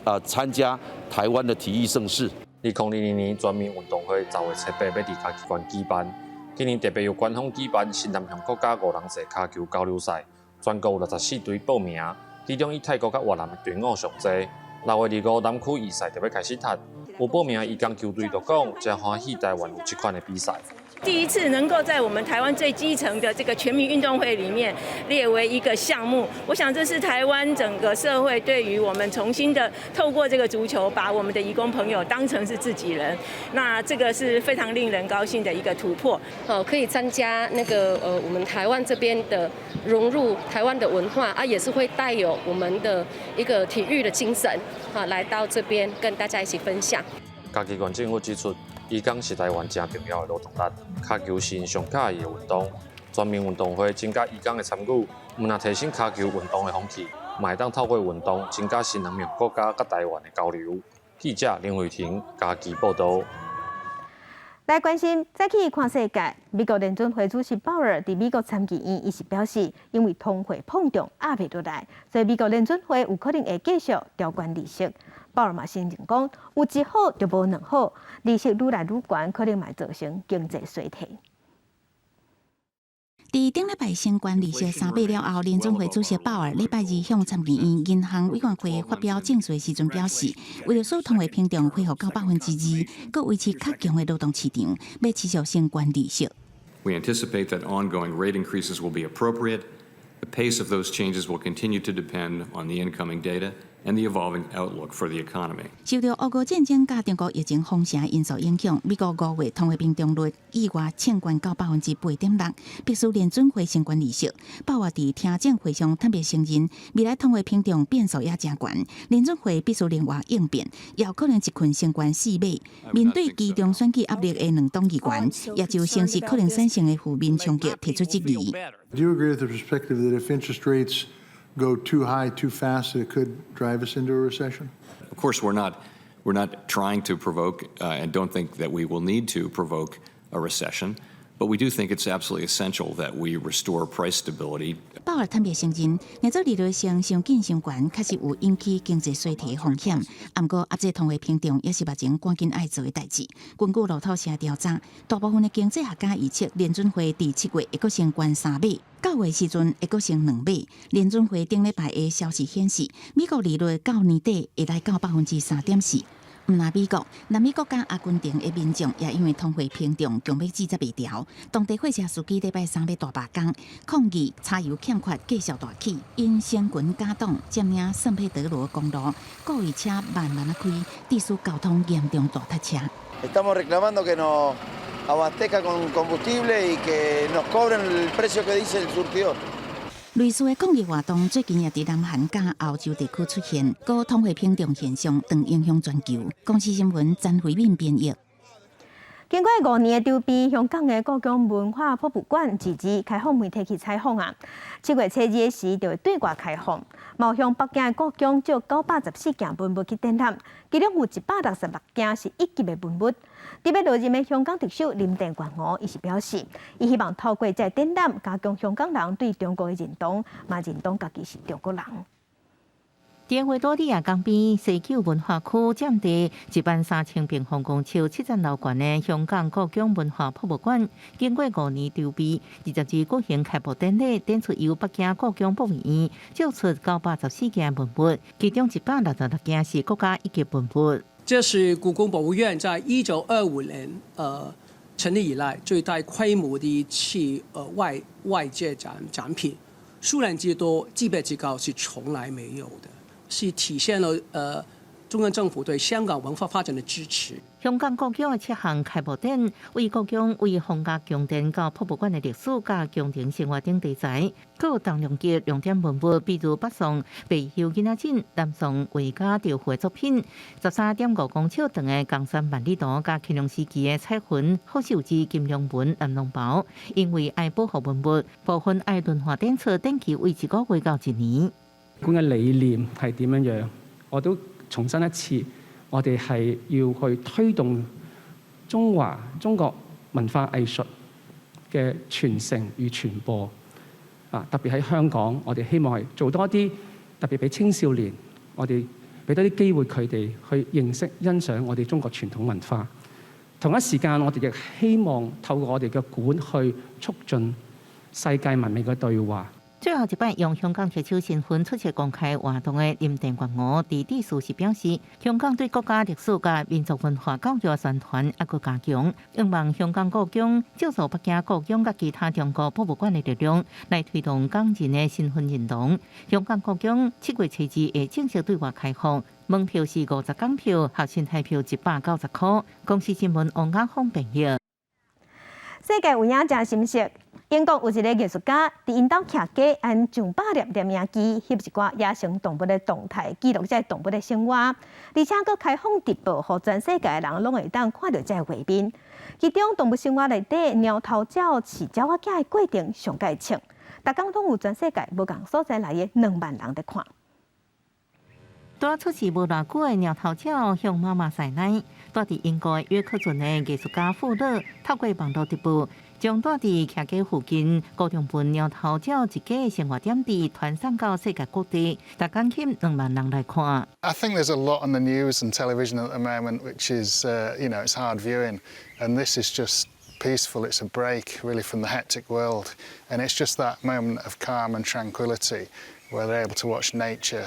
S6: 啊參加台灣的體育盛事。
S5: 2022年全民運動會10月7日欲佇嘉義縣舉辦，今年特別由官方舉辦新南向國家五人制跤球交流賽，全國有64隊報名，其中以泰國佮越南的隊伍上濟。6月25南區預賽就欲開始踢，有報名的移工球隊就講，誠歡喜台灣有這款的比賽。
S8: 第一次能夠在我們台灣最基層的這個全民運動會裡面列為一個項目，我想這是台灣整個社會對於我們重新的透過這個足球，把我們的移工朋友當成是自己人，那這個是非常令人高興的一個突破。
S9: 哦，可以參加那個我們台灣這邊的融入台灣的文化啊，也是會帶有我們的一個體育的精神啊，來到這邊跟大家一起分享。
S5: 嘉義縣政府指出，移工是台灣誠重要的勞動力，跤球是𪜶上佮意的運動。全民運動會增加移工的參與，毋但提升跤球運動的風氣，嘛會當透過運動增加新南向國家佮台灣的交流。記者林慧婷嘉義報導。
S1: 來關心，再去看世界。美國聯準會主席鮑爾佇美國參議院，伊是表示，因為通貨膨脹壓袂落來，所以美國聯準會有可能會繼續調懸利息。鮑爾嘛承認講，有一好就無兩好，利息愈來愈懸，可能嘛會造成經濟衰退。
S7: 佇頂禮拜升懸利息三碼了後，聯準會主席鮑爾禮拜二向參議院銀行委員會發表證詞的時陣表示，為著使通貨膨脹恢復到2%，閣維持較強的勞動市場，欲持續升懸利息。
S10: We anticipate that ongoing rate increases will be appropriate. The pace of those changes will continue to depend on the incoming data and the evolving outlook for the economy.
S7: 受著烏俄戰爭佮中國疫情封城因素影響，美國5月通貨膨脹率意外衝懸到8.6%，迫使聯準會升懸利息。鮑爾佇聽證會上坦白承認，未來通貨膨脹變數也誠懸，聯準會必須靈活應變，也有可能一困升懸四碼。面對期中選舉壓力的兩黨議員，也就升息可能產生的負面衝擊提出質疑。
S13: Do you agree with the perspective that if interest rates go too high too fast, it could drive us into a recession?
S10: Of course, we're not trying to provoke and don't think that we will need to provoke a recession, but we do think it's absolutely essential that we restore price stability.
S7: 鮑爾坦白承認，若做利率升傷緊傷懸，確實有引起經濟衰退的風險。毋過壓制通貨膨脹也是目前趕緊愛做的代誌。根據路透社調查，大部分的經濟學家預測聯準會佇7月會閣升懸三碼，9月時陣會閣升兩碼。聯準會頂禮拜的消息顯示，美國利率到年底會來到3.4%。毋但美國，南美國家阿根廷的民眾也因為通貨膨脹強欲接袂牢。當地貨車司機禮拜三欲大罷工，抗議柴油欠缺，繼續大起。𪜶成群結黨佔領聖彼得羅公路，故意車慢慢仔開，致使交通嚴重大塞車。
S14: Estamos reclamando que nos abastezca con combustible y que nos cobren el precio que dice el surtidor.
S7: 類似的抗議活動最近也佇南韓佮歐洲地區出現，高通貨膨脹現象正影響全球。公視新聞詹慧敏編譯。
S1: 經過5年的籌備，香港的故宮文化博物館自治開放媒體去採訪啊。7月初2的時就會對外開放。嘛向北京的故宮借914件文物去展覽，其中有166件是一級的文物。佇欲落任的香港特首林鄭月娥，伊是表示，伊希望透過這個展覽，加強香港人對中國的認同，嘛認同家己是中國人。
S7: 佇維多利亞港邊西九文化區佔地13,000平方公尺、七層樓懸的香港故宮文化博物館，經過5年籌備，22日舉行開幕典禮，展出由北京故宮博物院借出914件文物，其中166件是國家一級文物。
S2: 這是故宮博物院在1925年成立以來最大規模的一次外借展品，數量之多、級別之高是從來沒有的。是體現了中央政府對香港文化發展的支持。
S7: 香港故宮的七項開幕典，為故宮為皇家宮殿到博物館的歷史佮宮廷生活等題材，閣有重量級重點文物，比如北宋白袖囡仔枕、南宋畫家趙富的作品，13.5公尺長的江山萬里圖，佮乾隆時期的彩雲福壽之金龍紋南龍袍。因為愛保護文物，部分愛輪換展出，展期為一個月到一年。
S2: 館嘅理念係點樣樣？我都重申一次，我哋係要去推動中華中國文化藝術嘅傳承與傳播。啊，特別喺香港，我哋希望係做多啲，特別俾青少年，我哋俾多啲機會佢哋去認識、欣賞我哋中國傳統文化。同一時間，我哋亦希望透過我哋嘅館去促進世界文明嘅對話。
S7: 最後一擺用香港特首身份出席公開活動的林鄭月娥，佇致辭時表示，香港對國家歷史佮民族文化教育宣傳猶閣加強，希望香港故宮借助北京故宮佮其他中國博物館的力量，來推動港人的身份認同。香港故宮7月初2會正式對外開放，門票是50港票，學生票190塊。公視新聞王亞峰編譯。
S1: 世界有影誠心適。英國有一个藝術家，佇𪜶兜徛家按上百粒攝影機翕一寡野生動物的動態，記錄這動物的生活，而且閣開放直播，予全世界的人攏會當看著這個畫面。其中動物生活內底，貓頭鳥飼鳥仔囝的過程上蓋衝，逐工攏有全世界無仝所在來的2萬人佇看。
S7: 拄出世無偌久的貓頭鳥向媽媽塞奶，住佇英國約克郡的藝術家富勒透過網路直播，將住佇徛家附近高中分貓頭鳥一家的生活點滴傳送到世界各地，逐工吸引2萬人來看。
S3: I think there's a lot on the news and television at the moment, which is, it's hard viewing, and this is just peaceful. It's a break, really, from the hectic world, and it's just that moment of calm and tranquility where they're able to watch nature.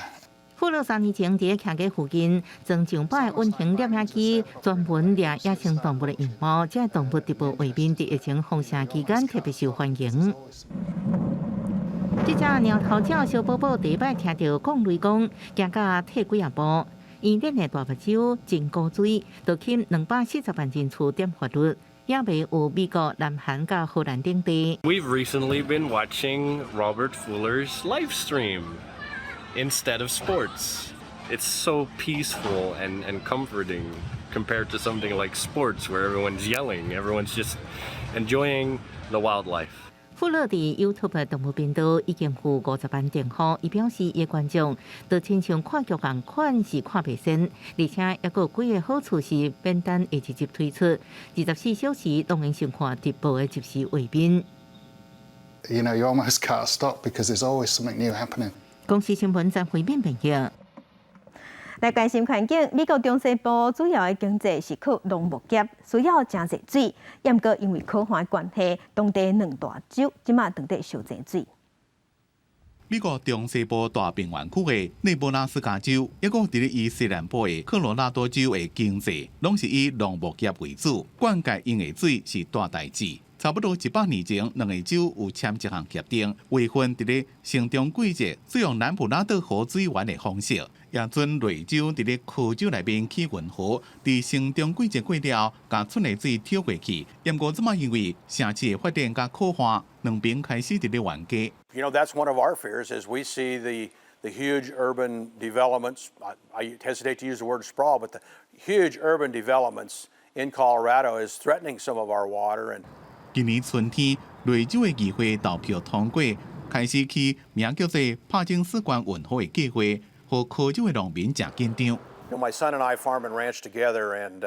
S7: 富勒3年前佇徛家附近裝上百隱形攝影機，專門掠野生動物的樣貌。這動物直播畫面佇疫情封城期間特別受歡迎。這隻貓頭鳥小寶寶第一擺聽著講雷公，驚甲退幾仔步，圓臉的大目睭真古錐，就吸引240萬人次點閱率。也未有美國、南韓佮荷蘭等地。
S11: We've recently been watching Robert Fuller's live stream instead of sports. It's so peaceful and comforting compared to something like sports where everyone's yelling, everyone's just enjoying the wildlife.
S7: 富勒佇 YouTube 動物頻道已經有50萬訂戶，伊表示，伊觀眾就親像看劇仝款是看袂仙，而且猶閣有幾个好處是免等會直接推出，24小時攏會先看直播的即時畫面。
S3: You almost can't stop because there's always something new happening.
S7: 公視新聞張惠敏編譯。
S1: 來關心環境，美國中西部主要的經濟是靠農牧業，需要誠濟水。毋過因為乾旱的關係，當地兩大洲這馬當地傷濟水。
S12: 美國中西部大平原區的內布拉斯加州，抑閣佇咧伊西南部的科羅拉多州的經濟，攏是以農牧業為主，灌溉用的水是大代誌。差不多100年前，兩个州有簽一項協定，劃分佇咧生長季節使用南普拉特河水源的方式，也準雷州佇咧科州內面起運河，佇生長季節過了後，共出的水抽過去。毋過這馬因為城市的發展佮洘旱，兩邊開始佇咧冤家。
S15: That's one of our fears as we see the huge urban developments. I hesitate to use the word sprawl, but the huge urban developments in Colorado is threatening some of our water. And
S12: 今年春天，雷州的議會投票通過，開始起名叫做帕金斯關運河的計劃，予科州的農民誠緊張。
S15: My son and I farm and ranch together, and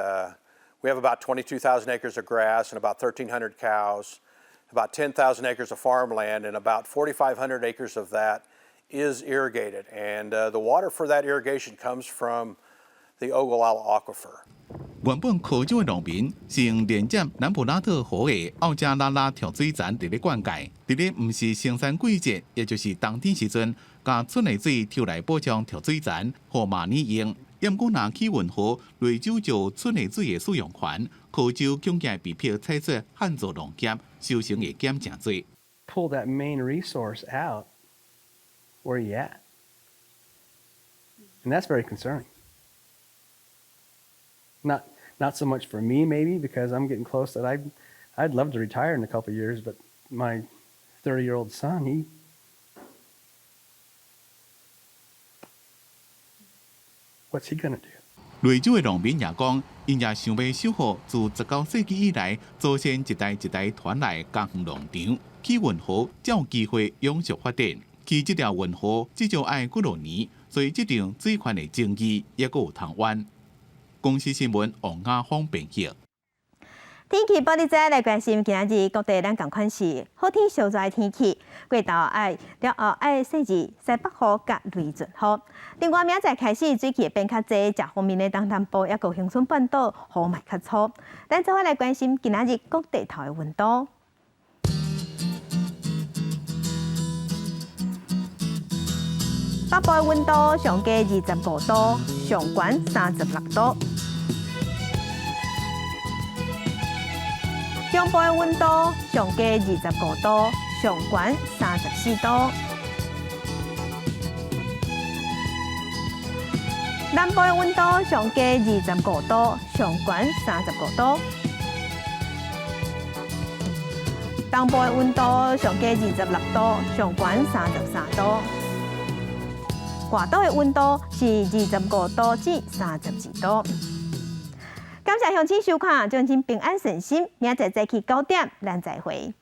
S15: we have about 22,000 acres of grass and about 1,300 cows, about 10,000 acres of farmland, and about 4,500 acres of that is irrigated, and the water for that irrigation comes from the Ogallala Aquifer.
S12: 原本科州的農民是用連接南普拉特河的奧加拉拉調水層佇咧灌溉，佇咧毋是生產季節，也就是冬天時陣，共出的水抽來補充調水層，予馬尼用。毋過若起運河掠走就出的水的使用權，科州恐驚被迫採取旱作農業，收成會減誠濟。
S16: Pull that main resource out, where are you at? And that's very concerning. Not so much for me, maybe, because I'm getting close that I'd love to retire in a couple of years, but my 30-year-old son, he, what's he gonna do?
S12: 雷州的農民也講，𪜶也想欲守護自19世紀以來祖先一代一代傳來耕農場，起運河才有機會永續發展。起這條運河至少愛幾落年，所以這場水權的爭議猶閣有通冤。公視新聞王亞芳編譯。
S1: 天氣報你知來關心，今仔日各地攏仝款是好天燒熱的天氣，過晝愛了後愛細緻西北雨佮雷陣雨。另外，明仔載開始水汽會變較濟，遮方面的東南部抑閣恆春半島雨嘛較粗。咱做伙來關心今仔日各地頭的溫度。北部的溫度上低25度，上懸36度。中部的溫度上低25度，上懸34度。南部的溫度上低25度，上懸35度。東部的溫度上低26度，上懸33度。外島的溫度是25度至32度。感謝鄉親收看，祝恁平安順心。明仔載早起9點，咱再會。